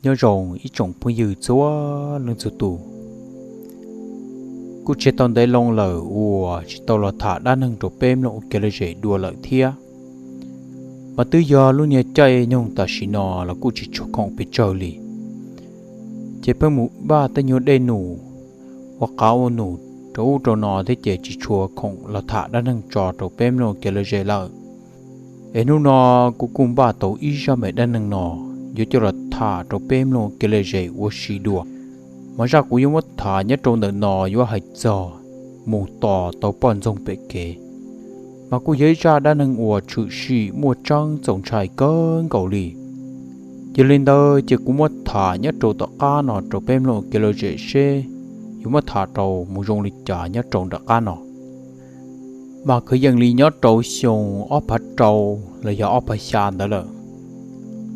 Nyob zoo ib tsoom phooj ywg txhua leej txhua tus. Kuj tsis tau ntev loo lawm uas tsis tau los tham dab neeg rau peb mloog ua kev lom zem dua lawm thiab. Mas twb yog lub niag caij nyoog tam sim no los kuj tsis tshua khoom pes tsawg li, ces pheej mus npaj tej nyuag dej num ua qav ua num rau ub rau no thiab ces tsis tshua khoom los tham dab neeg tso rau peb mloog ua kev lom zem lawm. Es hnub no kuv kuj npaj tau ib zaj me dab neeg no yuav coj los tham rau peb mloog ua kev lom zem ua si dua. Mas zaj kuv yuav muab tham nyob rau ntawm no yuav hais txog mus tos tau poj ntxoog pem kev. Mas kuj yog ib zaj dab neeg uas tshwm sim muaj tseeb txaus ntshai kawg nkaus li. Yog li ntawd ces kuv muab tham nyob rau tom qab no rau peb mloog ua kev lom zem seb yuav muab tham rau mus zoo li cas nyob rau nram qab no. Mas kwv yees li nyob rau xyoo ob phav rau los yog ob phav xya ntawd lawm,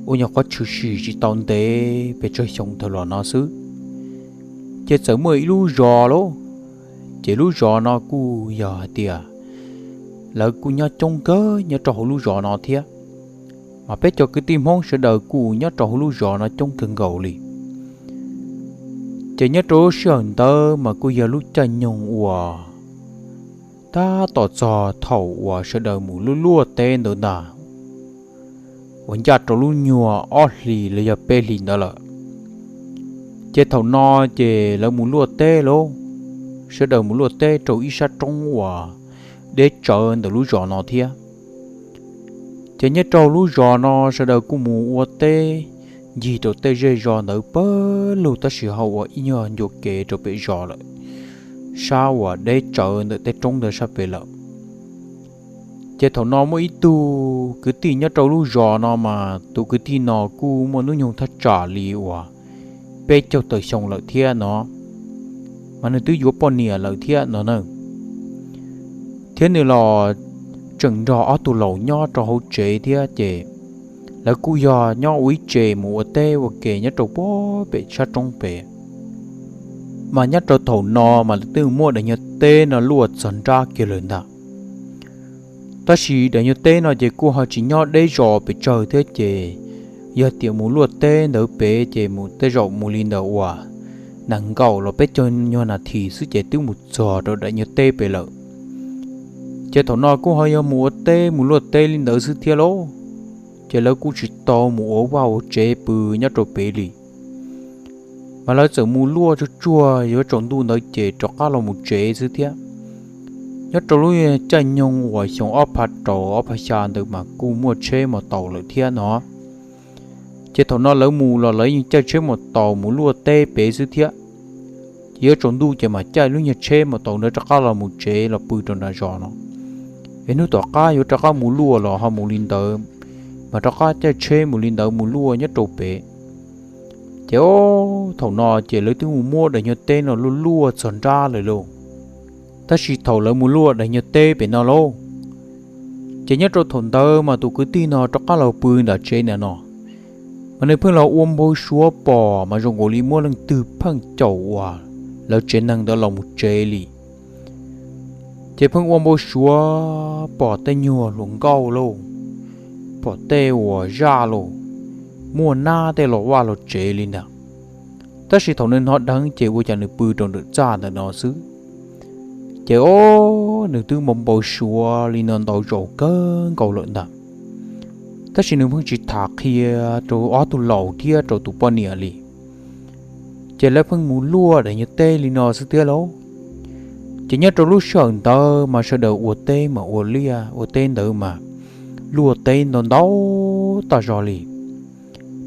uas nyuam qhuav tshwm sim tsis tau ntev pes tsawg xyoo thaum los no xwb, ces txawm muaj ib lub zos lauj. Ces lub zos no kuj yog hais tias lawv kuj nyob coob kawg nyob rau hauv lub zos no thiab. Mas peb cov kwv tij Hmoob sawv daws kuj nyob rau hauv lub zos no coob kawg nkaus li. Ces nyob rau lub sij hawm ntawd mas kuj yog lub caij nyoog uas tab tom txog thaum uas sawv daws mus luaj luaj teb ntawd ntag, uas ncaj rau lub nyuag ob hlis los yog peb hlis ntawd lawm. Ces thaum no ces lawv mus luaj teb lauj, sawv daws mus luaj teb rau ib sab roob uas deb tsawv ntawm lub zos no thiab. Ces nyob rau lub zos no sawv daws kuj mus ua teb ncig rau tej zej zos ntawd pawg lug tab sis ho ua ib nyuag ncua kev rau pem zos lawm, sab uas deb tsawv ntawm tej roob ntawd sab pem lawm. Ces thaum no muaj ib tug kwv tij nyob rau lub zos no mas tus kwv tij no kuj muaj hnub nyoog thaj tsam li uas peb caug tawm xyoo lawm thiab no, mas nws twb yuav poj niam lawm thiab no na. Thiab nws los tseem nrog ob tug laus nyob rau hauv tsev thiab ces lawv kuj yog nyob ua ib tsev mus ua teb ua ke nyob rau puag pem sab roob pem. Mas nyob rau thaum no mas lawv twb mus muab daim nyuag teb no luaj txog nrab kiag lawm ntag. Tab sis daim nyuag teb no ces kuj ho tsis nyob deb zos pes tsawg thiab ces yog tias mus luaj teb ntawd pem ces mus tej zaum mus li ntawd uas nees nkaum los peb caug nyuag nas this xwb ces twb mus txog rau daim nyuag teb pem lawm. Ces thaum no kuj ho yog mus ua teb mus luaj teb li ntawd xwb thiab lauj, ces lawv kuj tsis tau mus ua vaj ua tsev pw nyob rau pem li. Mas lawv txawm mus luaj tsuag tsuag yuav tsaus ntuj ntawd ces rov qab los mus tsev xwb thiab. Nyob rau lub caij nyoog uas xyoo ob phav rau ob phav xya ntawd mas kuj muaj tsheb mos taus lawm thiab no. Ces thaum no lawv mus los lawv yeej caij tsheb mos taus mus luaj teb pem xwb thiab. Ces yuav tsaus ntuj ces mam caij lub nyuag tsheb mos taus ntawd rov qab los mus tsev los pw rau nram zos no. Es hnub tom qab yuav rov qab mus luaj los ho mus li ntawd, mas rov qab caij tsheb mus li ntawd mus luaj nyob rau pem. Ces thaum no ces lawv twb mus muab daim nyuag teb no luaj luaj txog nrab lawm lauj. Tab sis thaum lawv mus luaj daim nyuag teb pem no lauj, ces nyob rau thaum ntawd mas tus kwv tij no rov qab los pw nram tsev ntawm no, mas nws pheej los ua npau suav pom mas zoo nkaus li muaj leej twg pheej caum uas lawv tsev neeg ntawd los mus tsev li. Ces pheej ua npau suav pom tej nyuag hluas nkauj lauj, pom tej uas zaj lauj, muaj nab tej los vaj los tsev li ntag. Tab sis thaum nws hnov dheev ces ua cas nws pw rau nram txaj ntawm no xwb. Ces o, nws twb npau npau suav li no ntau zaus kawg nkaus lawm ntag. Tab sis nws pheej tsis tham qhia rau ob tug laus thiab rau tus poj niam li. Ces lawv pheej mus luaj daim nyuag teb li no xwb thiab lauj. Ces nyob rau lub sij hawm ntawd mas sawv daws ua teb mas ua liaj ua teb ntawd mas luaj teb ntau ntau tag zog li,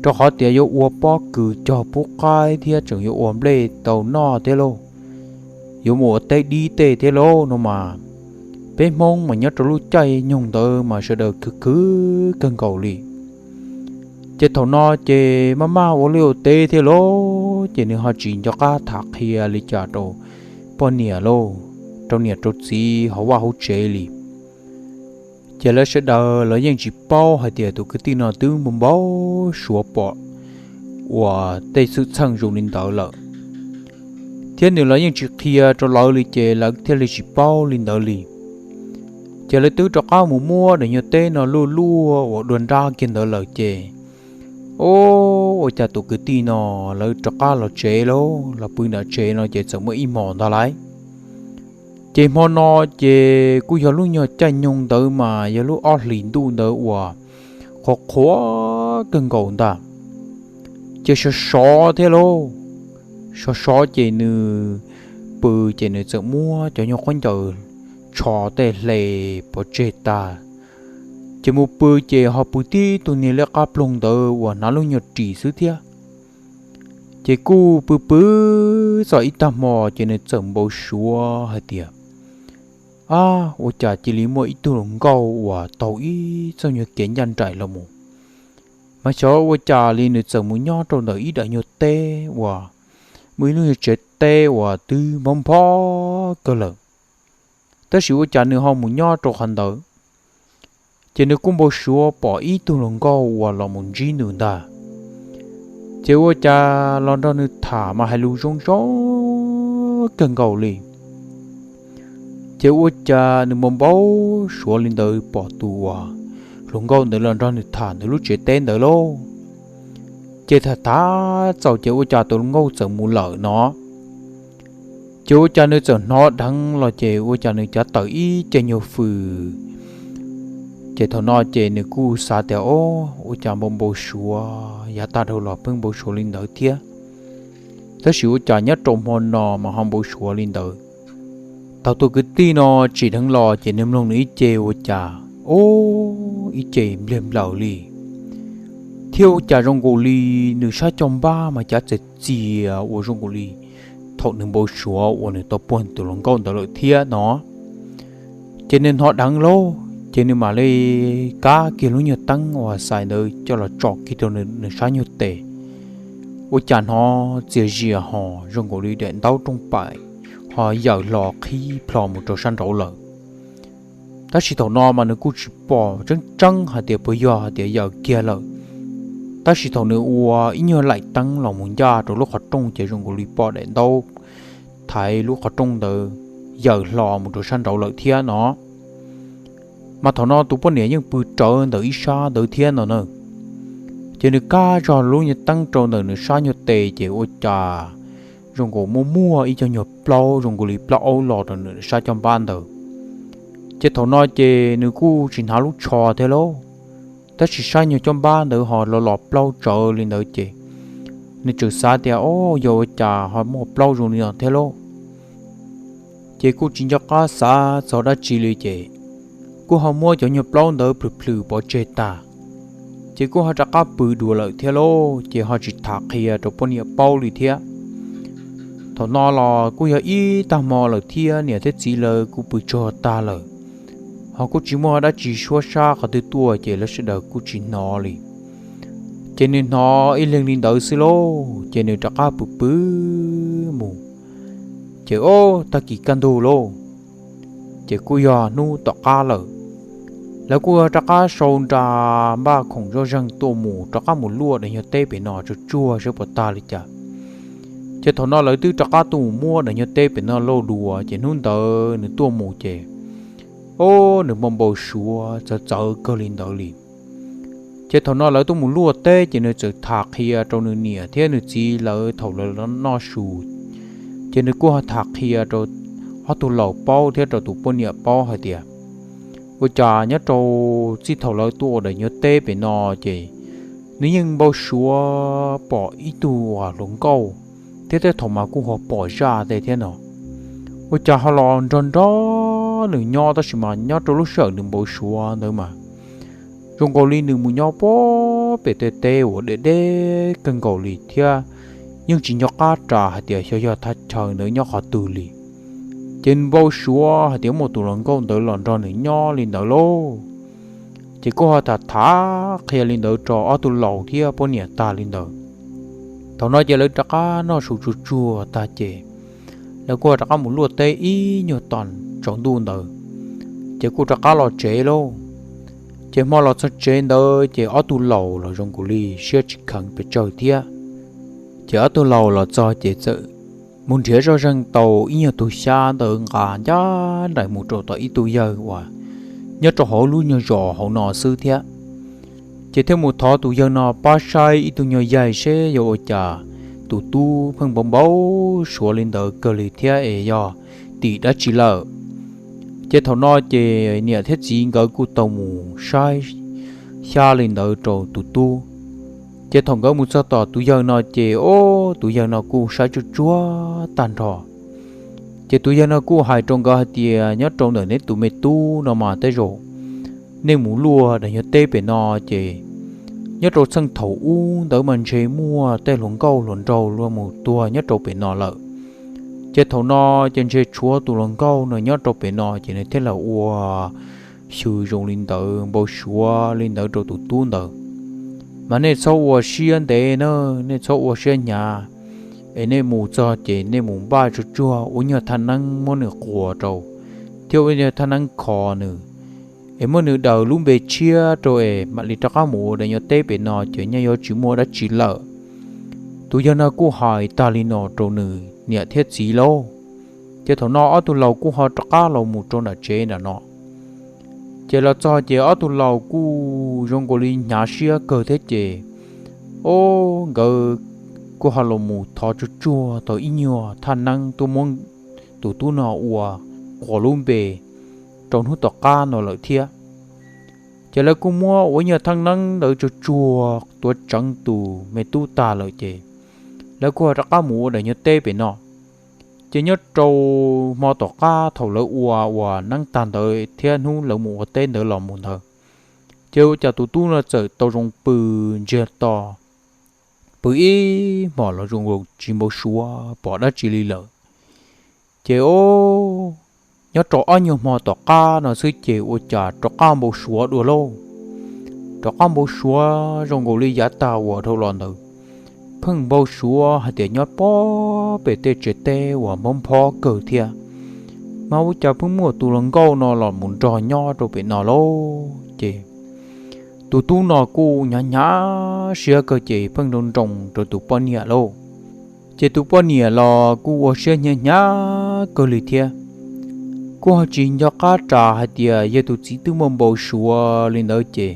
rau qhov tias yuav ua pob kws cog pub qaib thiab tseem yuav ua nplej tau noj thiab lauj, yuav mus ua teb dib tej thiab lauj no mas. Peb Hmoob mas nyob rau lub caij nyoog ntawd mas sawv daws khwv khwv kawg nkaus li. Ces thaum no ces maj maj ua liaj ua teb thiab lauj, ces nws ho tsis nco qab tham qhia li cas rau poj niam lauj, rau niam rau txiv hauv vaj hauv tsev li. Ces lawv sawv daws los yeej tsis paub hais tias tus kwv tij no twb npau npau suav pom uas tej xwm txheej zoo li ntawd lawm, thiab nws los yeej tsis qhia rau lawv li ces lawv thiaj li tsis paub li ntawd li. Ces lawv twb rov qab mus muab daim nyuag teb no luaj luaj ua dua nrab kiag ntawd lawm ces Ub, ua cas tus kwv tij no lawv rov qab los tsev lauj, los pw nram tsev no ces txawm muaj ib hmos ntag lauj. Ces hmo no ces kuj yog lub nyuag caij nyoog ntawd mas yog lub ob hlis ntuj ntawd uas qhuav qhuav kawg nkaus ntag. Ces sov sov thiab lauj, sov sov ces nws pw ces nws txawm muab cov nyuag khaub ncaws tsho tej hle pov tseg tag, ces mus pw ces ho pw tib tug niag liab qab ploog ntawd uas hnav lub nyuag ris xwb thiab. Ces kuj pw pw txog ib tag hmo ces nws txawm npau suav hais tias, ab, ua cas cia li muaj ib tug hluas nkauj uas taug ib txoj nyuag kev ncaj nraim los mus, mas xyov ua cas li nws txawm mus nyob rau ntawm ib daim nyuag teb uas muaj ib lub nyuag tsev teb uas twb nphob nphob kawg lawm, tab sis ua cas nws ho mus nyob rau qhov ntawd. Ces nws kuj npau suav pom ib tug hluas nkauj uas los mus ntsib nws ntag. Ces ua cas los nrog nws tham mas hais lus zoo zoo kawg nkaus li. Ces ua cas nws npau npau suav li ntawd pom tus uas hluas nkauj ntawd los nrog nws tham ntawm lub tsev teb ntawd lauj. Ces tham tham txaus ces ua cas tus hluas nkauj txawm mus lawm no. Ces ua cas nws txawm hnov dheev los ces ua cas nws cav tawm ib ce nyuag fws. Ces thaum no ces nws kuj xav tias, o, ua cas npau npau suav, yav tag dhau los pheej npau suav li ntawd thiab, tab sis ua cas nyob rau hmo no mas ho npau suav li ntawd. Thaum tus kwv tij no tsim dheev los ces nws mloog nws ib ce ua cas, o, ib ce npliag nplaws li, thiab ua cas zoo nkaus li nws sab caj npab mas cav txias txias ua zoo nkaus li thaum nws npau suav uas nws tau puag tus hluas nkauj ntawd lawm thiab no. Ces nws hnov dheev lauj ces nws mam li kab kiag lub nyuag teeb uas xais ntawd coj los tsom kiag rau nws sab nyuag tes. Ua cas hnov txias zias ho zoo nkaus li daim ntaub rooj paim ho yawm hlo qhib plho mus rau sab nraud lawm. Tab sis thaum no mas nws kuj tsis pom tseeb tseeb hais tias puas yog hais tias yawm kiag lawm, tab sis thaum nws ua ib nyuag laim teeb los mus ncaj rau lub qhov rooj ces zoo nkaus li pom daim ntaub thaiv lub qhov rooj ntawd yawm hlo mus rau sab nraud lawm thiab no. Mas thaum no tus poj niam yeej pw rawv ntawm ib sab ntawd thiab no na. Ces nws kab zog lub nyuag teeb rau ntawm nws sab nyuag tes ces ua cas zoo nkaus muaj muaj ib co nyuag plaub zoo nkaus li plaub aub los rau nws sab caj npab ntawd. Ces thaum no ces nws kuj tsis hnav lub tsho thiab lauj, tab sis sab nyuag caj npab ntawd ho los los plaub tsawv li ntawd ces nws tseem xav tias, o, yog ua cas ho muaj plaub zoo li no thiab lauj. Ces kuj tsis nco qab xav txog dab tsi li ces kuj ho muab cov nyuag plaub ntawd plhws plhws pov tseg tag, ces kuj ho rov qab pw dua lawm thiab lauj, ces ho tsis tham qhia rau poj niam paub li thiab. Thaum no los kuj yog ib tag hmo lawm thiab niam thiab txiv lawv kuj pw tsaug tag lawm, ho kuj tsis muaj dab tsi suab sab qhov twg tuaj ces lawv sawv daws kuj tsis hnov li. Ces nws hnov ib leeg li ntawd xwb lauj, ces nws rov qab pw pw mus. Ces o, tag kis kaj ntug lauj, ces kuj yog hnub tom qab lawm, lawv kuj rov qab sau nra npaj khoom zoj zeeg tuaj mus rov qab mus luaj daim nyuag teb pem no tsuag tsuag saib puas tag li cas. Ces thaum no lawv twb rov qab tuaj mus muab daim nyuag teb pem no luaj dua ces hnub ntawd nws tuaj mus ces o, nws npau npau suav txawv txawv kawg li ntawd li. Ces thaum no lawv tuaj mus luaj teb ces nws txawm tham qhia rau nws niam thiab nws txiv lawv thaum lawv noj su. Ces nws kuj ho tham qhia rau ob tug laus paub thiab rau tus poj niam paub hais tias, ua cas nyob rau txij thaum lawv tuaj ua daim nyuag teb pem no ces nws yeej npau suav pom ib tug uas hluas nkauj, thiab tej thaum mas kuj ho pom zaj tej thiab no. Ua cas ho los nrog nrog nws nyob tab sis mas nyob rau lub sij hawm nws npau suav ntawd mas zoo nkaus li nws mus nyob puag pem tej teb uas deb deb kawg nkaus li thiab yeej tsis nco qab ras hais tias xyov yog thaj chaw ntawd nyob qhov twg li. Ces nws npau suav hais tias muaj tus hluas nkauj ntawd los nrog nws nyob li ntawd lauj. Ces kuj ho tham tham qhia li ntawd rau ob tug laus thiab poj niam tag li ntawd. Thaum no ces lawv rov qab noj su tsuag tsuag tag ces lawv kuj ho rov qab mus luaj teb ib nyuag tog tsaus ntuj ntawd, ces kuj rov qab los tsev lauj. Ces hmo los txog tsev ntawd ces ob tug laus los zoo nkaus li siab tsis kheev pes tsawg thiab. Ces ob tug laus los txog ces txawm mus nrhiav zoj zeeg tau ib nyuag tug xyab ntawd nqa ncaj nraim mus rau tom ib tug yawg uas nyob rau hauv lub nyuag zos hauv no xwb thiab. Ces thiaj mus thov tus yawg no pab saib ib tug nyuag yaig seb yog ua cas tus tub pheej npau npau suav li ntawd kawg li thiab es yog tim dab tsi lawm. Ces thaum no ces niam thiab txiv nkawd kuj tau mus saib xyab li ntawd rau tus tub. Ces thaum nkawd mus txog tom tus yawg no ces, o, tus yawg no kuj saib tsuj tsuag tag nrho. Ces tus yawg no kuj hais rau nkawd hais tias, nyob rau ntawm neb tus me tub no mas tej zaum nej mus luaj daim nyuag teb pem no ces nyob rau txheej thaum ub ntawd mas ntshe muaj tej hluas nkauj hluas nraug luag mus tuag nyob rau pem no lawm. Ces thaum no ces ntshe tshuav tus hluas nkauj no nyob rau pem no ces nws thiaj li ua xyw zoo li ntawd npau suav li ntawd rau tus tub ntawd. Mas nej txhob ua siab ntev na, nej txhob ua siab hnyav, es nej mus txog ces nej mus npaj tsuj tsuag ua nyuag thaj neeb muab nws quas rau, thiab ua nyuag thaj neeb kho nws, es muab nws daws lub npe tshiab rau es mam li rov qab mus ua daim nyuag teb pem no ces nyaj yuav tsis muaj dab tsi lawm. Tus yawg no kuj hais tag li no rau nws niam thiab txiv lauj. Ces thaum no ob tug laus kuj ho rov qab los mus rau nram tsev nram no. Ces los txog ces ob tug laus kuj zoo nkaus li hnyav siab kawg thiab ces, o, nkawd kuj ho los mus thov tsuj tsuag tau ib nyuag thaj neeb tuaj muab tus tub no ua quas lub npe rau hnub tom qab no lawm thiab. Ces lawv kuj muab ua ib nyuag thaj neeb ntawd tsuj tsuag tuav tseev tus me tub tag lawm ces lawv kuj ho rov qab mus ua daim nyuag teb pem no. Ces nyob rau hmo tom qab thaum lawv ua ua neeb tag ntawd thiab hnub lawv mus ua teb ntawd los mus ntawd, ces ua cas tus tub no txawm tau zoo pw ntsiag to, pw ib hmos los zoo nkaus tsis npau suav pom dab tsi li lawm. Ces o, nyob rau ob nyuag hmo tom qab no xwb ces ua cas rov qab npau suav dua lauj. Rov qab npau suav zoo nkaus li yav tag uas dhau los ntawd, pheej npau suav hais tias nyob pob pem tej tsev teb uas nphob nphob kawg thiab, mas ua cas pheej muaj tus hluas nkauj no los mus nrog nyob rau pem no lauj. Ces tus tub no kuj hnyav hnyav siab kawg ces pheej nroo nroo rau tus poj niam lauj. Ces tus poj niam los kuj ua siab hnyav hnyav kawg li thiab, kuj ho tsis nco qab ras hais tias yog tus txiv twb muaj npau suav li ntawd ces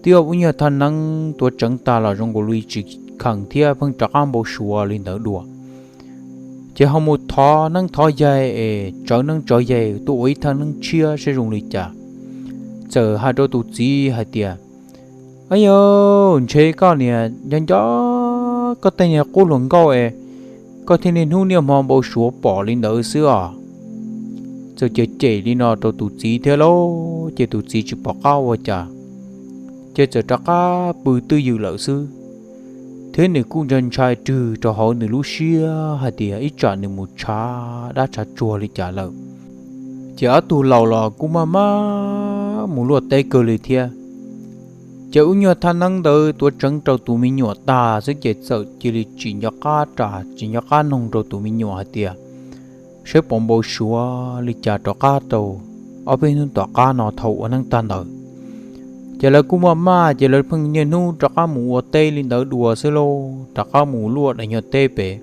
twb ua ib nyuag thaj neeb tuav tseev tag los zoo nkaus li tsis kheev thiab pheej rov qab npau suav li ntawd dua. Ces ho mus thov neeb thov yaig es tsawv neeb tsawv yaig tuaj ua ib thaj neeb tshiab saib zoo li cas. Txawm hais rau tus txiv hais tias, Ab yau, ntshe koj niag nco nco koj tej niag qub hluas nkauj es koj thiaj niaj hnub niaj hmo npau suav pom li ntawd xwb os. Txawm cem cem li no rau tus txiv thiab lauj, ces tus txiv tsis pom qab ua cas, ces txawm rov qab pw twj ywm lawm xwb. Thiab nws kuj ntshai ntshai rwg rau hauv nws lub siab hais tias ib tsam nws mus tshav dab tshav tsuag li cas lawm, ces ob tug laus los kuj maj maj mus luaj teb kawg li thiab. Ces ua nyuag thaj neeb ntawd tuav tseev rau tus me nyuam tag xwb ces txawm cia li tsis nco qab ras tsis nco qab noog rau tus me nyuam hais tias saib puas npau suav li cas rov qab rau ob peb hnub tom qab no thaum ua neeb tag ntawd. Ces lawv kuj maj maj ces lawv pheej niaj hnub rov qab mus ua teb li ntawd dua xwb lauj, rov qab mus luaj daim nyuag teb pem.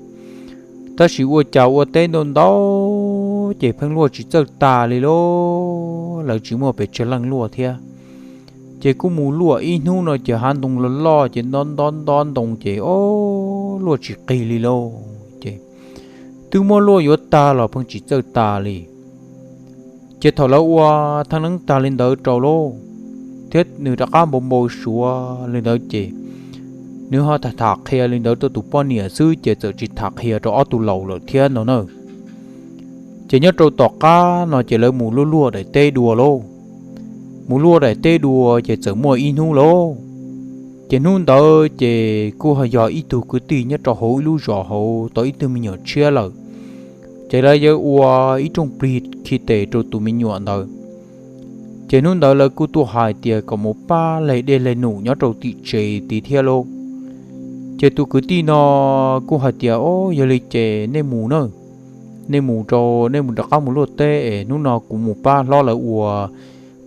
Tab sis ua cas ua teb ntau ntau ces pheej luaj tsis txawj tas li lauj, lawv tsis muaj pes tsawg leej luaj thiab. Ces kuj mus luaj ib hnub no ces hav ntoo loj loj ces nto nto nto ntoo ces o, luaj tsis qig li lauj. Ces twb muab luaj yuav tag los pheej tsis txawj tas li. Ces thaum lawv ua thaj neeb tag li ntawd rau lauj, thiab nws rov qab npau npau suav li ntawd ces nws ho tham tham qhia li ntawd rau tus poj niam xwb ces txawm tsis tham qhia rau ob tug laus lawm thiab no na. Ces nyob rau tom qab no ces lawv mus luaj luaj daim teb dua lauj. Mus luaj daim teb dua ces txawm muaj ib hnub lauj. Ces hnub ntawd ces kuj ho yog ib tug kwv tij nyob rau hauv ib lub zos hauv tau ib tug me nyuam tshiab lawm. Ces lawv yuav ua ib rooj plig khi tes rau tus me nyuam ntawd. Ces hnub ntawd lawv kuj tuaj hais tias kom mus pab leg dej leg num nyob rau tim tsev tid thiab lauj. Ces tus kwv tij no kuj hais tias, O, yog li ces nej mus na, nej mus rau, nej mus rov qab mus luaj teb es hnub no kuv mus pab hlob lawv ua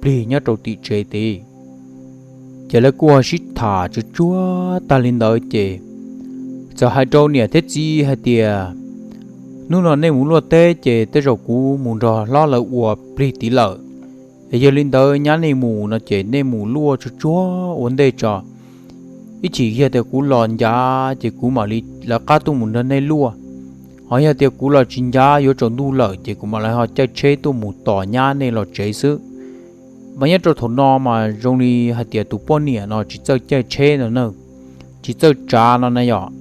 plig nyob rau tim tsev tid. Ces lawv kuj sib tham tsuj tsuag tag li ntawd ces txawm hais rau niam thiab txiv hais tias, Hnub no nej mus luaj teb ces tej zaum kuv mus nrog hlob lawv ua plig tid lawm. Es yog li ntawd nyab nej mus no ces nej mus luaj tsuag tsuag ua ntej tso. Ib chim yog tias kuv los ncav ces kuv mam li lawv qab tuaj mus nrog nej luaj. Ho yog tias kuv los tsis ncav yuav tsaus ntuj lawm ces kuv mam li ho caij tsheb tuaj mus tos nyab nej los tsev xwb. Mas nyob rau thaum no mas zoo li hais tias tus poj niam no tsis txawj caij tsheb no na, tsis txawj tsav no na yom.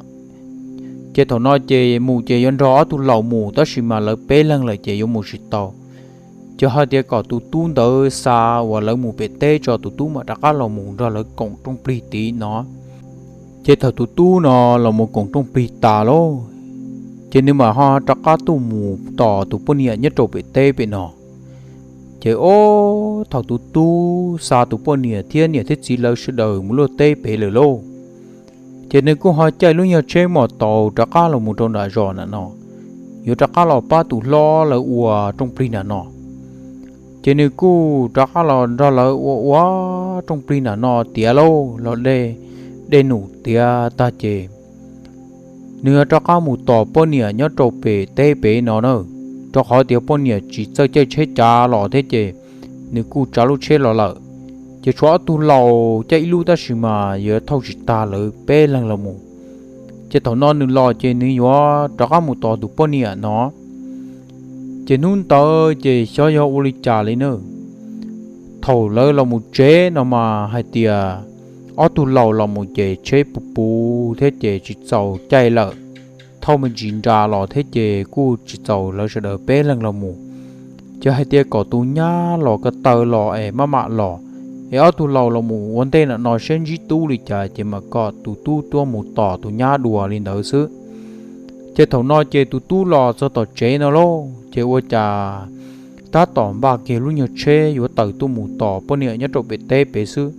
Ces thaum no ces mus ces yuav nrog ob tug laus mus tab sis mas lawv peb leeg lawm ces yuav mus tsis tau. Ces hais tias kom tus tub ntawd xa uas lawv mus pem teb tso, tus tub mam rov qab los mus nrog lawv koom rooj plig tid no. Ces thaum tus tub no los mus koom rooj plig tas lauj, ces nws mam ho rov qab tuaj mus tos tus poj niam nyob rau pem teb pem no. Ces ob thaum tus tub xa tus poj niam thiab niam thiab txiv lawv sawv daws mus luaj teb pem lawm lauj, ces nws kuj ho caij lub nyuag tsheb mos taus rov qab los mus rau nram zos nram no, yuav rov qab los pab tus hlob lawv ua rooj plig nram no. Ces nws kuj rov qab los nrog lawv ua ua rooj plig nram no tiav lauj, los dej, dej num tiav tag ces nws yuav rov qab mus tos poj niam nyob rau pem teb pem no na, rau qhov tias poj niam tsis txawj caij tsheb cav los thiab ces nws kuj tsav lub tsheb los lawm. Ces tshuav ob tug laus caij ib lub tab sis mas yuav thauj tsis tag lawv peb leeg los mus. Ces thaum no nws los ces nws yuav rov qab mus tos tus poj niam no. Ces hnub ntawd ces xyov yog ua li cas li na, thaum lawv los mus tsev no mas hais tias ob tug laus los mus ces tsheb puv puv thiab ces tsis txaus caij lawm, thauj me ntsis nra los thiab ces kuj tsis txaus lawv sawv daws peb leeg los mus. Ces hais tias kom tus nyab los ko taw los es maj mam los, es ob tug laus los mus ua ntej no no seb ntsib tub li cas ces mam kom tus tub tuaj mus tos tus nyab dua li ntawd xwb. Ces thaum no ces tus tub los txog tom tsev no lauj, ces ua cas tab tom npaj kiag lub nyuag tsheb yuav tawm tuaj mus tos poj niam nyob rau pem teb pem xwb.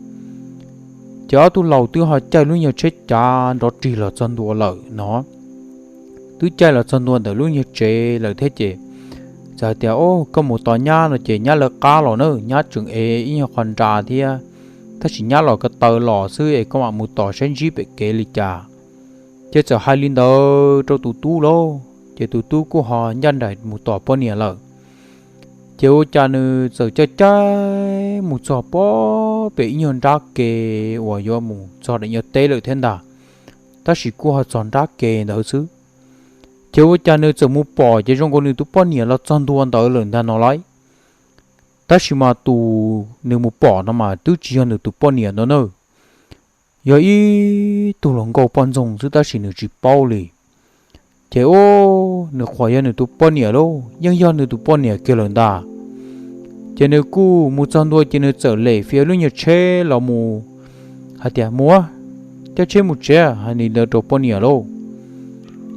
Ces ob tug laus twb ho caij lub nyuag tsheb cav nrov rig los txog ntua lawm no, twb caij los txog ntua ntawm lub nyuag tsev lawm thiab ces txawm hais tias, Au, koj mus tos nyab no ces nyab lawv qab los na, nyab tseem ev ib nyuag qho nra thiab, tab sis nyab los ko taw los xwb es koj mam mus tos saib ntsib pem kev li cas. Ces txawm hais li ntawd rau tus tub lauj, ces tus tub kuj ho ncaj nraim mus tos poj niam lawm. Ces ua cas nws txawm caij caij mus txog pem ib nyuag nrab ke uas yuav mus txog daim nyuag teb lawm thiab ntag, tab sis kuj ho txog nrab ke ntawd xwb. Ces ua cas nws txawm mus pom ces zoo nkaus nws tus poj niam los txog ntua ntawd lawm ntag no lauj. Tab sis mas tus nws mus pom no mas twb tsis yog nws tus poj niam no na, yog ib tug hluas nkauj poj ntxoog xwb tab sis nws tsis paub li. Ces ua nws qhuas yog nws tus poj niam lauj, yeej yog nws tus poj niam kiag lawm ntag. Ces nws kuj mus txog ntua ces nws txawm lem fiav lub nyuag tsheb los mus hais tias, Mus, caij tsheb mus tsev, hais li ntawd rau poj niam lauj.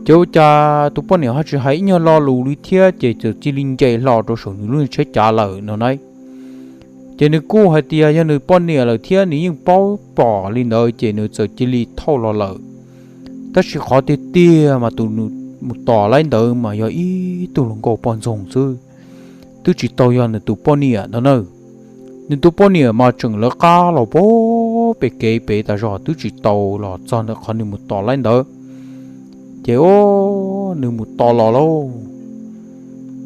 Ces ua cas tus poj niam ho tsis hais ib nyuag lo lus li thiab ces txawm cia li nce hlo rau saum nws lub nyuag tsheb cav lawm no na. Ces nws kuj hais tias yog nws poj niam lawm thiab nws yeej paub pom li ntawd ces nws txawm cia li thauj los lawm. Tab sis qhov tiag tiag mas tus nws mus tos laib ntawd mas yog ib tug hluas nkauj poj ntxoog xwb, twb tsis tau yog nws tus poj niam no na. Nws tus poj niam mas tseem lawv qab los pem kev pem tas zog twb tsis tau los txog ntawm qhov nws mus tos laib ntawd. Ces ua nws mus tos los lauj,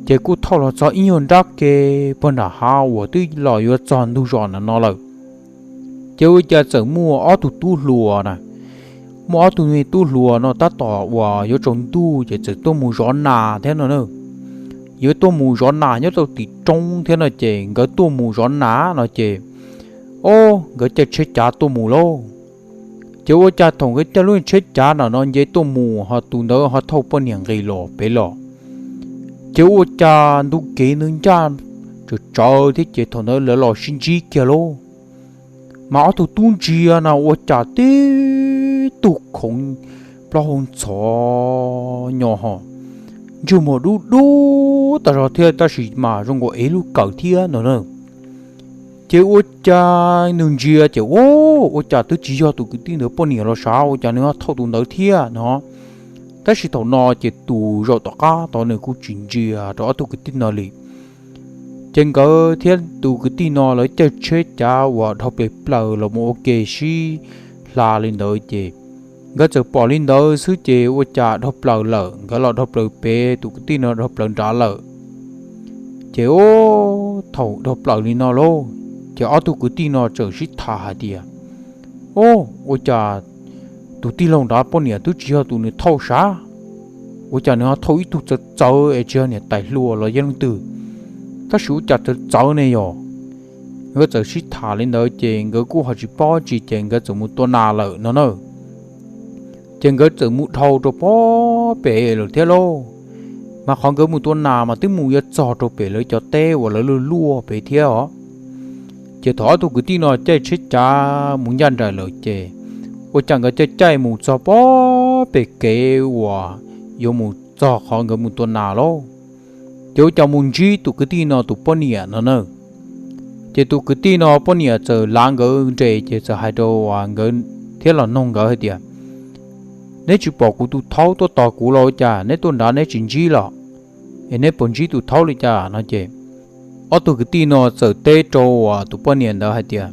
ces kuj thauj los txog ib nyuag nrab ke puag nram hav uas twb los yuav txog ntug zos nram no lawm. Ces ua cas txawm muaj ob tug tub hluas na, muaj ob tug me tub hluas no tab tom uas yuav tsaus ntuj ces txawm tuaj mus zov nas thiab no na. Yuav tuaj mus zov nas nyob rau tim roob thiab no ces nkawd tuaj mus zov nas no ces, o, nkawd caij tsheb cav tuaj mus lauj. Ces ua cas thaum nkawd caij lub tsheb cav nram no nce tuaj mus ho tus ntawd ho thauj poj niam nqis los pem los. Ces ua cas ntu kev ntawd ncaj tsawv tsawv thiab ces thaum ntawd lawv los sib ntsib kiag lauj. Mas ob tug tub ntsia na ua cas tib tug khoov plaub hau ntxhov nyo ho ntsej muag dub dub tas zog thiab tab sis mas zoo nkaus ev lub kawm thiab no na. Ces ua cas nws ntsia ces ua, ua cas twb tsis yog tus kwv tij ntawd poj niam los sav, ua cas nws ho thauj tus ntawd thiab no. Tab sis thaum no ces tus zaum tom qab tod nws kuj tsis ntsia rau ob tug kwv tij no li. Ces nkawd thiab tus kwv tij no lawv caij tsheb cav uas dhau plaws plaws los mus ua ke sib hla li ntawd ces nkawd txawm pom li ntawd xwb ces ua cas dhau plaws lawm, nkawd los dhau plaws pem, tus kwv tij no dhau plaws nrad lawm. Ces o, thaum dhau plaws li no lauj. Ces ob tug kwv tij no txawm sib tham hais tias, Ob, ua cas tus tij laug nrad poj niam twb tsis yog tus nws thauj sav, ua cas nws ho thauj ib tug txawv txawv es tsis yog niam tais hluas los yog leej twg, tab sis ua cas txawv txawv ne yom? Nkawd txawm sib tham li ntawd ces nkawd kuj ho tsis paub tsi ces nkawd txawm mus tua nas lawm no na. Ces nkawd txawm mus dhau rau pob pem lawm thiab lauj. Mas qhov nkawd mus tua nas mas twb mus yuav txog rau pem lawv cov teb uas lawv luaj luaj pem thiab os. Ces thaum ob tug kwv tij no caij tsheb cav mus ncaj nraim lawm ces ua cas nkawd caij caij mus txog pob pem kev uas yuav mus txog qhov nkawd mus tua nas lauj. Ces ua cas mus ntsib tus kwv tij no tus poj niam no na. Ces tus kwv tij no poj niam txawm lav nkawd nres ces txawm hais rau nkawd thiab los noog nkawd hais tias, Neb tsis pom kuv tus thaub tuaj tos kuv los ua cas neb tuaj nrad neb tsis ntsib los? Es neb puas ntsib tus thaub li cas no? Ces ob tug kwv tij no txawm teb rau tus poj niam ntawd hais tias,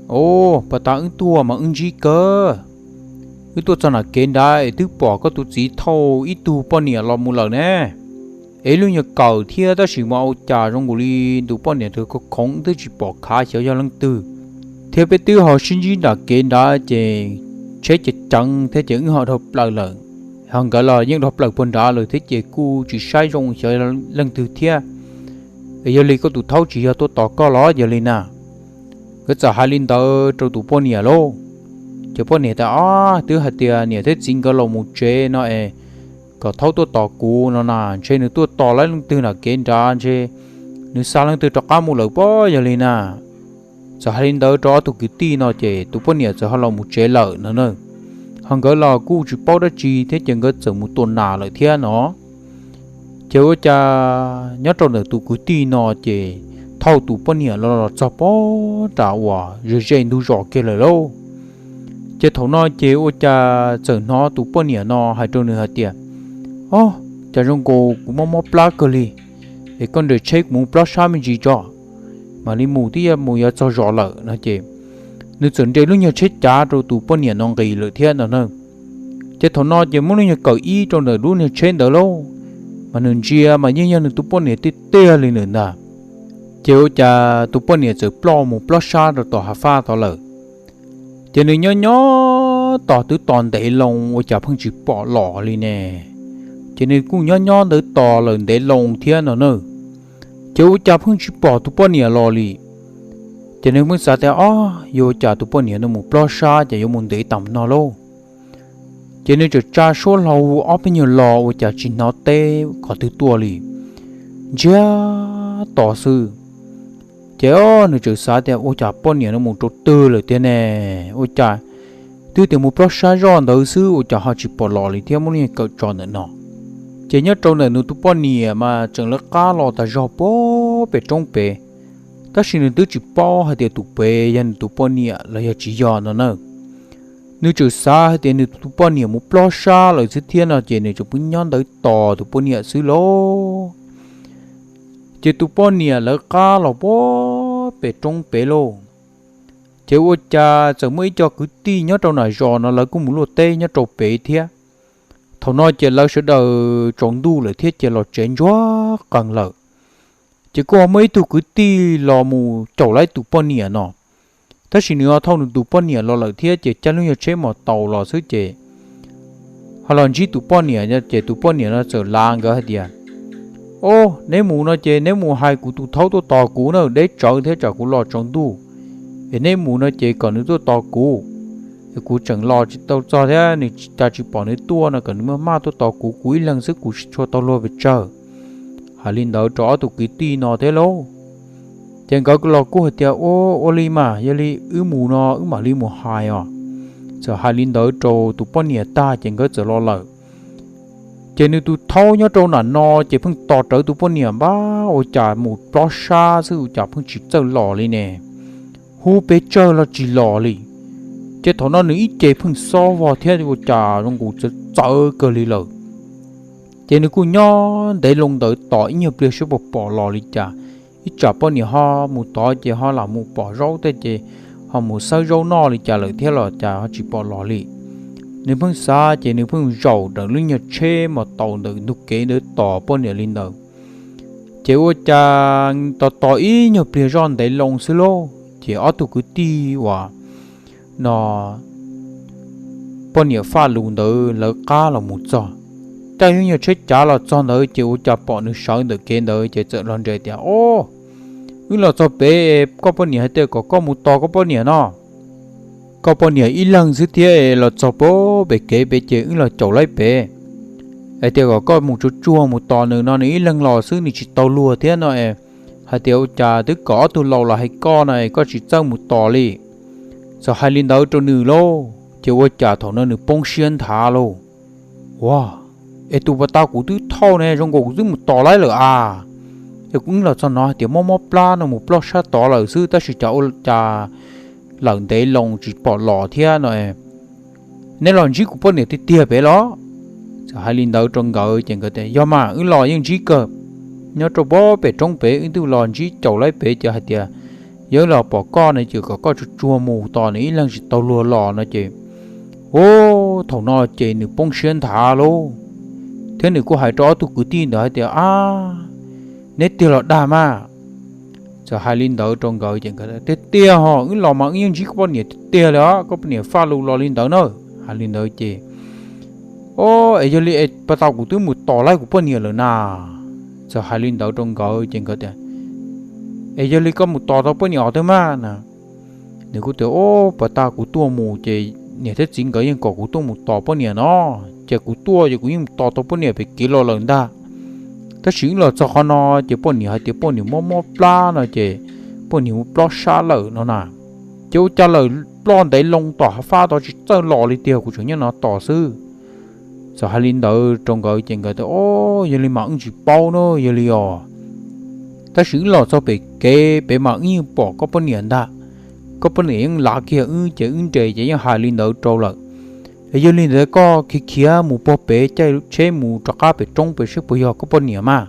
Au, pas tas wb tuaj mas wb ntsib kawg. Wb tuaj txog nram kev nrad es twb pom koj tus txiv thauj ib tug poj niam los mus lawm ne. Es lub nyuag kawm thiab tab sis mas ua cas zoo nkaus li tus poj niam tus khoov khoov twb tsis pom khav xyov yog leej twg, thiab peb twb ho sib ntsib nram kev nrad ces tsheb ceev ceev thiab ces wb ho dhau plaws lawm, ho nkawd los yeej dhau plaws puag nrad lawm thiab ces kuj tsis saib zoo xyov leej twg thiab. Yog li koj tus thaub tsis yog tuaj tos koj los yog li na? Nkawd txawm hais li ntawd rau tus poj niam lauj. Ces poj niam tias, Ob, twb hais tias niam thiab txiv nkawd los mus tsev no es kom thaub tuaj tos kuv no na, ntshe nws tuaj tos lawm leej twg nram kev nrad ntshe nws xa leej twg rov qab mus lawm pob yog li na. Txawm hais li ntawd rau ob tug kwv tij no ces tus poj niam txawm ho los mus tsev lawm no na. Ho nkawd los kuj tsis paub dab tsi thiab ces nkawd txawm mus tua nas lawm thiab no. Ces ua cas nyob rau ntawm tus kwv tij no ces thauj tus poj niam los los txog pob nram uas ze ze ntug zos kiag lawm lauj. Ces thaum no ces ua cas txawm hnov tus poj niam no hais rau nws hais tias, Ob, cas zoo nkaus kuv mob mob plab kawg li, es koj nres tsheb kuv mus plob sab me ntsis tso, mam li mus twb yuav mus yuav txog zos lawm no ces nws txawm nres lub nyuag tsheb cav rau tus poj niam no nqis lawm thiab no na. Ces thaum no ces muab lub nyuag kawm ib rau ntawm lub nyuag tsheb ntawd lauj, mas nws ntsia mas yeej yog nws tus poj niam tiag tiag li lawm ntag. Ces ua cas tus poj niam txawm ploj mus plob sab rau tom hav fab tod lawm. Ces nws nyob nyob tos twb tos ntev loo ua cas pheej tsis pom los li ne. Ces nws kuj nyob nyob ntawd tos lawm ntev loo thiab no na. Ces ua cas pheej tsis pom tus poj niam los li. Ces nws pheej xav tias, Ob, yuav ua cas tus poj niam no mus plob sab ces yuav mus ntev tas no lauj? Ces nws txawm tsa suab hlo hu ob peb nyuag lo ua cas tsis hnov teb qhov twg tuaj li, ntsiag to xwb. Ces nws txawm xav tias, Ua cas poj niam no mus rau twg lawm tiag ne? Ua cas twb tias mus plob sab zoj ntawd xwb ua cas ho tsis pom los li thiab muab lub nyuag kawm tso ntawm no. Ces nyob rau ntawm nws tus poj niam mas tseem lawv qab los tas zog pem roob pem, tab sis nws twb tsis paub hais tias tus pem yog nws tus poj niam los yog tsis yog no na. Nws txawm xav hais tias nws tus poj niam mus plob sab lawm xwb thiab no ces nws tseem pheej nyob ntawd tos tus poj niam xwb lauj. Ces tus poj niam lawv qab los pem roob pem lauj. Ces ua cas txawm muaj ib co kwv tij nyob rau nram zos no lawv kuj mus luaj teb nyob rau pem thiab. Thaum no ces lawv sawv daws tsaus ntuj lawm thiab ces los tsev ntsuag qees lawm. Ces kuj ho muaj ib tug kwv tij los mus caum lawv tus poj niam no, tab sis nws ho thauj nws tus poj niam los lawm thiab ces caij lub nyuag tsheb mos taus los xwb ces ho los ntsib tus poj niam ces tus poj niam no txawm lav nkawd hais tias, Ob, neb mus no ces neb mus hais kuv tus thaub tuaj tos kuv na, deb tsawv thiab tsam kuv los tsaus ntuj. Es neb mus no ces kom nws tuaj tos kuv, es kuv tseem los tsis tau txog thiab nws cas tsis pom nws tuaj no, kom nws maj maj tuaj tos kuv, kuv ib leeg xwb kuv tsis tshua tau luag pes tsawg. Hais li ntawd rau ob tug kwv tij no thiab lauj. Ces nkawd los kuj hais tias, Ua, ua li mas yog li wb mus no wb mam li mus hais os. Txawm hais li ntawd rau tus poj niam tag ces nkawd txawm los lawm. Ces nws tus thaub nyob rau nram no ces pheej tos rawv tus poj niam npab ua cas mus plob sab xwb ua cas pheej tsis txawj los li ne. Hu pes tsawg los tsis los li. Ces thaum no nws ib ce pheej xob vog thiab ua cas zoo nkaus txawv txawv kawg li lawm. Ces nws kuj nyob ntev loo ntawd tos ib nyuag pliag saib puas pom los li cas. Ib tsam poj niam ho mus tod ces ho lam mus pom zaub tej ces ho mus xawb zaub noj li cas lawm thiab los cas ho tsis pom los li. Nws pheej xav ces nws pheej zaum rawv lub nyuag tsheb mos taus ntawm ntug kev ntawd tos poj niam li ntawd. Ces ua cas tos tos ib nyuag pliag zoj ntev loo xwb lauj, ces ob tug kwv tij uas no poj niam faj lus ntawd lawv qab los mus txog. Caij lub nyuag tsheb cav los txog ntawd ces ua cas pom nws sawv ntawm kev ntawd ces txawm los nres tias, Au, wb los txog pem, koj poj niam hais tias kom koj mus tos koj poj niam no. Koj poj niam ib leeg xwb thiab, los txog pem kev pem ces wb los caum laib pem. Hais tias kom koj mus tsuag tsuag mus tos nws no, nws ib leeg los xwb nws tsis tau luag thiab no. Hais tias ua cas twb kom ob tug laus los hais koj no es koj tsis txawj mus tos li. Txawm hais li ntawd rau nws lauj, ces ua cas thaum no nws poob siab nthav lauj. Ua, es tus pas tas kuv twb thauj ne, zoo nkaus kuv twb mus tos laib lawm a. Es kuv wb los txog no hais tias mob mob plab no mus ploj sab tod lawm xwb, tab sis cas ua cas lawm ntev loo tsis pom los thiab no. Neb los ntsib kuv poj niam tiag tiag pem los? Txawm hais li ntawd rau nkawd ces nkawd tias, Yog mas, wb los yeej ntsib kawg. Nyob rau pem roob pem wb twb los ntsib caum laib pem ces hais tias yog wb los pom koj no ces kom koj tsuag tsuag mus tos nws ib leeg tsis tau luag los no ces, ua, thaum no ces nws poob siab nthav lauj. Thiab nws kuj hais rau ob tug kwv tij ntawd hais tias, Ab, neb tiag los dag mas? Txawm hais li ntawd rau nkawd ces nkawd tias, Tiag tiag ho, wb los mas wb yeej ntsib koj poj niam tiag tiag li os, koj poj niam faj lus los li ntawd na. Hais li ntawd ces, Au, es yog li es pas tas kuv twb mus tos laib kuv poj niam lawm na. Txawm hais li ntawd rau nkawd ces nkawd tias, Es yog li koj mus tos tau poj niam os twb mas na? Nws kuj tias, Au, pas tas kuv tuaj mus ces niam thiab txiv nkawd yeej kom kuv tuaj mus tos poj niam no, ces kuv tuaj ces kuv yeej mus tos tau poj niam pem kev los lawm ntag. Tab sis wb los txog qhov no ces poj niam hais tias poj niam mob mob plab no ces poj niam mus plob sab lawm no na. Ces ua cas lawm ploj ntev loo tom hav fab tod tsis txawj los li tiag, kuv tseem nyob no tos xwb. Txawm hais li ntawd rau nkawd ces nkawd tias, Au, yog li mas wb tsis paub na, yog li os. Tab sis wb los txog pem kev pem mas wb yeej pom koj poj niam ntag. Koj poj niam yeej lav kiag wb ces wb nres ces yeej hais li ntawd rau lawm. Es yog li ntawd koj khiav khiav mus puag pem caij tsheb mus rov qab pem roob pem saib puas yog koj poj niam mas.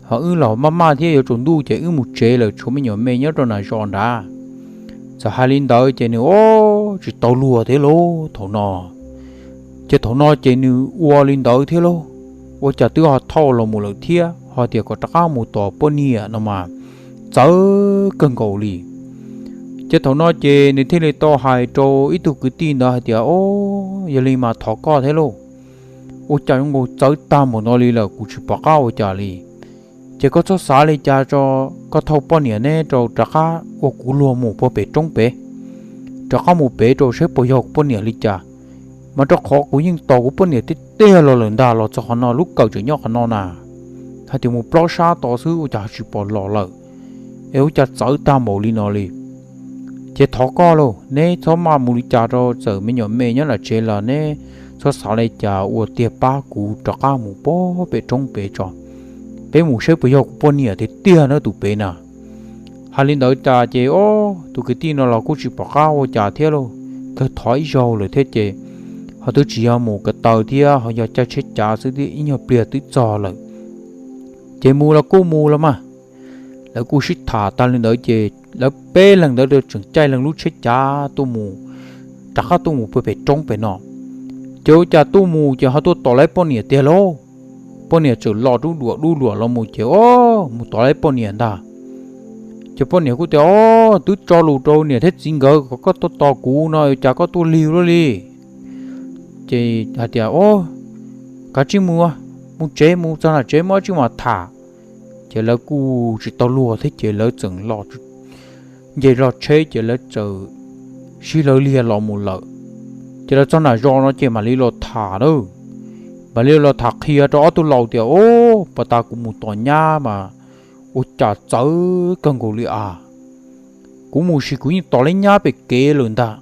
Ho wb los maj maj thiab yuav tsaus ntuj ces wb mus tsev lawm, tshuav me nyuam me nyob rau nram zos nrad. Txawm hais li ntawd ces nws, au, tsis tau luag thiab lauj thaum no. Ces thaum no ces nws ua li ntawd thiab lauj, ua cas twb ho thauj los mus lawm thiab ho tias kom rov qab mus tos poj niam no mas txawv kawg nkaus li. Ces thaum no ces nws thiaj li tau hais rau ib tug kwv tij ntawd hais tias, Au, yog li mas thov koj thiab lauj, ua cas zoo nkaus txawv tag npaum no li lawm kuv tsis pom qab ua cas li. Ces koj txhob xav li cas tso, koj thauj poj niam neb rau rov qab ua kuv luag mus puag pem roob pem, rov qab mus pem rau saib puas yog kuv poj niam li cas. Mas rau qhov kuv yeej tos kuv poj niam tiag tiag los lawm ntag, los txog qhov no lub kawm tseem nyob qhov no na. Hais tias mus plob sab tod xwb ua cas tsis pom los lawm, es ua cas txawv tag npaum li no li. Ces thov koj lauj, neb txhob maj mus li cas rau, txawm me nyuam me nyob nram tsev los neb txhob xav li cas, ua tiag pab kuv rov qab mus puag pem roob pem tso, peb mus saib puas yog kuv poj niam tiag tiag na tus pem na. Hais li ntawd tas ces, o, tus kwv tij no los kuj tsis pom qab ua cas thiab lauj, kawg thov ib zaug lawm thiab ces ho twb tsis yog mus ko taw thiab, ho yog caij tsheb cav xwb thiab, ib nyuag pliag twb txog lawm. Ces mus los kuj mus los mas. Lawv kuj sib tham tas li ntawd ces lawv peb leeg ntawd tseem caij leeg lub tsheb cav tuaj mus, rov qab tuaj mus puag pem roob pem no. Ces ua cas tuaj mus ces ho tuaj tos laib poj niam tiag lauj. Poj niam txawm los dub duam dub duam los mus ces, o, mus tos laib poj niam ntag. Ces poj niam kuj tias, o, twb tso lus rau niam thiab txiv nkawd kom koj tuaj tos kuv no, ua cas koj tuaj lig luaj li. Ces hais tias, o, kav tsij mus, mus tsev, mus txog nram tsev muab tsij mam tham. Ces lawv kuj tsis tau luag thiab ces lawv txawm los nce los tsheb ces lawv txawm sib hlawv liag los mus lawm. Ces lawv txog nram zos no ces mam li los tham na, mam li los tham qhia rau ob tug laus tias, o, pas tas kuv mus tos nyab mas ua cas txawv kawg nkaus li as. Kuv mus sis kuv yeej tos laib nyab pem kev lawm ntag,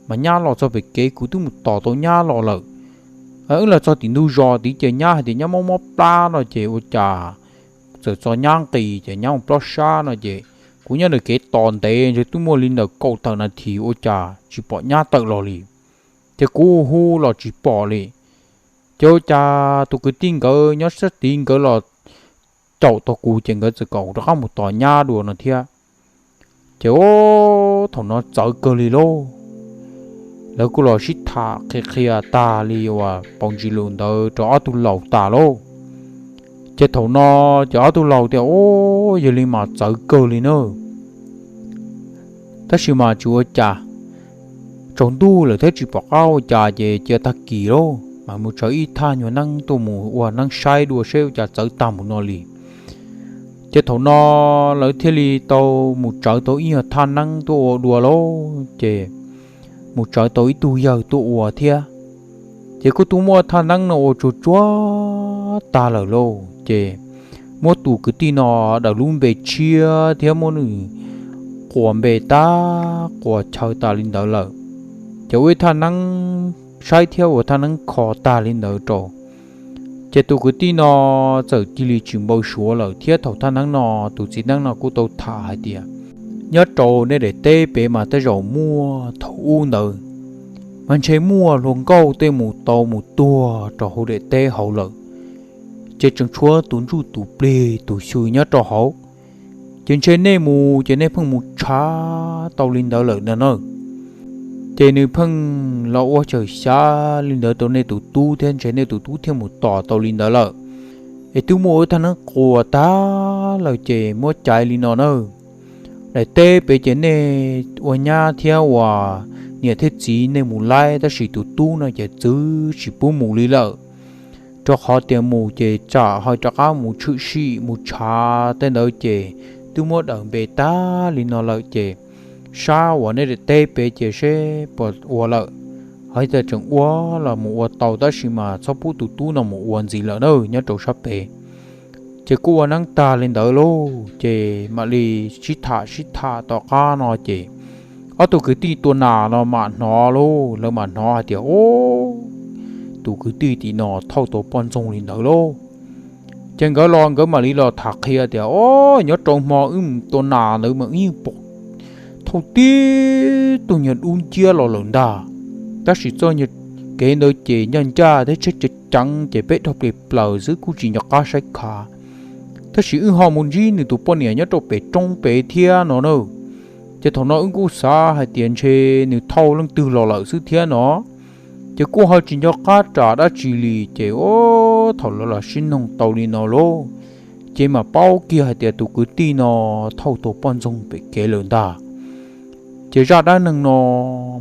mas nyab los txog pem kev kuv twb mus tos tau nyab los lawm. Wb los txog tim ntug zos tid ces nyab hais tias nyab mob mob plab no ces ua cas txawm txog nyab nqis ces nyab mus plob sab no ces kuv nyob ntawm kev tos ntev ntshe twb muaj li ntawm kaum tawm nas this ua cas tsis pom nyab tawm los li. Ces kuv hu los tsis pom li. Ces ua cas tus kwv tij nkawd nyob sab tid nkawd los caum tau kuv ces nkawd txawm kom rov qab mus tos nyab dua no thiab. Ces, o, thaum no txawv kawg li lauj. Lawv kuj los sib tham qhia qhia tag li uas paus ntsis lus ntawd rau ob tug laus tas lauj. Ces thaum no ces ob tug laus tias, Ub, yog li mas txawv kawg li na. Tab sis mas tsis ua cas, tsaus ntuj lawm thiab tsis pom qab ua cas ces cia tag kis lauj, mas mus tsawv ib thaj nyuag neeb tuaj mus ua neeb saib dua seb ua cas txawv tag mus no li. Ces thaum no lawv thiaj li tau mus tsawv tau ib nyuag thaj neeb tuaj ua dua lauj. Ces mus tsawv tau ib tug yawg tuaj ua thiab. Ces kuj tuaj muab thaj neeb no ua tsuag tsuag tag lawm lauj, ces muab tus kwv tij no daws lub npe tshiab thiab muab nws quas npe tag quas chaw tas li ntawd lawm. Ces ua ib thaj neeb saib thiab ua thaj neeb kho tag li ntawd rau. Ces tus kwv tij no txawm cia li tsis npau suav lawm thiab. Thaum thaj neeb no tus txiv neeb no kuj tau tham hais tias, nyob rau nej daim teb pem mas tej zaum muaj thaum ub ntawd, mas ntshe muaj hluas nkauj tej mus tau mus tuag rau hauv daim teb hauv lawm, ces tseem tshuav tus ntsuj tus plig tus xyw nyob rau hauv. Ces ntshe nej mus ces nej pheej mus tshav tau li ntawd lawm no na. Ces nws pheej los ua chaw xyav li ntawd rau nej tus tub thiab ntshe nej tus tub thiaj mus tom tau li ntawd lawm. Es twb muaj ib thaj neeb quas tag lawm ces muab caiv li no na. Daim teb pem ces nej ua nyab thiab ua niam thiab txiv nej mus laib, tab sis tus tub no ces txwv tsis pub mus li lawm, rau qhov tias mus ces tsam ho rov qab mus tshwm sim mus tshav tej ntawd ces twb muab daws npe tag li no lawm ces sab uas nej daim teb pem ces seb puas ua lawm. Ho tias tseem ua los mus ua tau, tab sis mas txhob pub tus tub no mus ua ntxiv lawm na nyob rau sab pem. Ces kuj ua neeb tag li ntawd lauj, ces mam li sib tham sib tham tom qab no ces ob tug kwv tij tua nas no mam hnov lauj, lawv mam hnov hais tias, Ub, tus kwv tij tim no thauj tau poj ntxoog li ntawd lauj. Ces nkawd los nkawd mam li los tham qhia tias, Ob, nyob rau hmo wb mus tua nas ntawd mas wb yeej pom thauj tib tug nyuag dub nciab los lawm ntag, tab sis txoj kev ntawd ces ncaj ncaj thiab tsheb ceev ceev ces peb dhau plias plaws xwb kuj tsis nco qab saib khav. Tab sis wb ho mus ntsib nws tus poj niam nyob rau pem roob pem thiab no na. Ces thaum no wb kuj xav hais tias ntshe nws thauj leej twg los lawm xwb thiab no, ces kuj ho tsis nco qab ram dab tsi li. Ces ub, thaum lawv los sib noog tau li no lauj, ces mam paub kiag hais tias tus kwv tij no thauj tau poj ntxoog pem kev lawm ntag. Ces zaj dab neeg no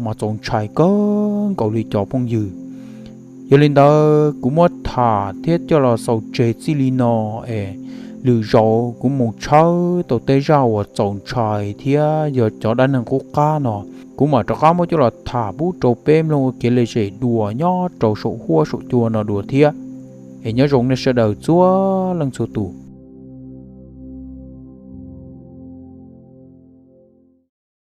mas txaus ntshai kawg nkaus li cov phooj ywg. Yog li ntawd kuv muab tham thiab coj los xaus tseg txij li no es lwm zaus kuv mus tshawb tau tej zaj uas txaus ntshai thiab yog cov dab neeg qub qab no, kuv mam rov qab muab coj los tham pub rau peb mloog ua kev lom zem dua nyob rau saum huab saum cua no dua thiab. Es nyob zoo nej sawv daws txhua leej txhua tus.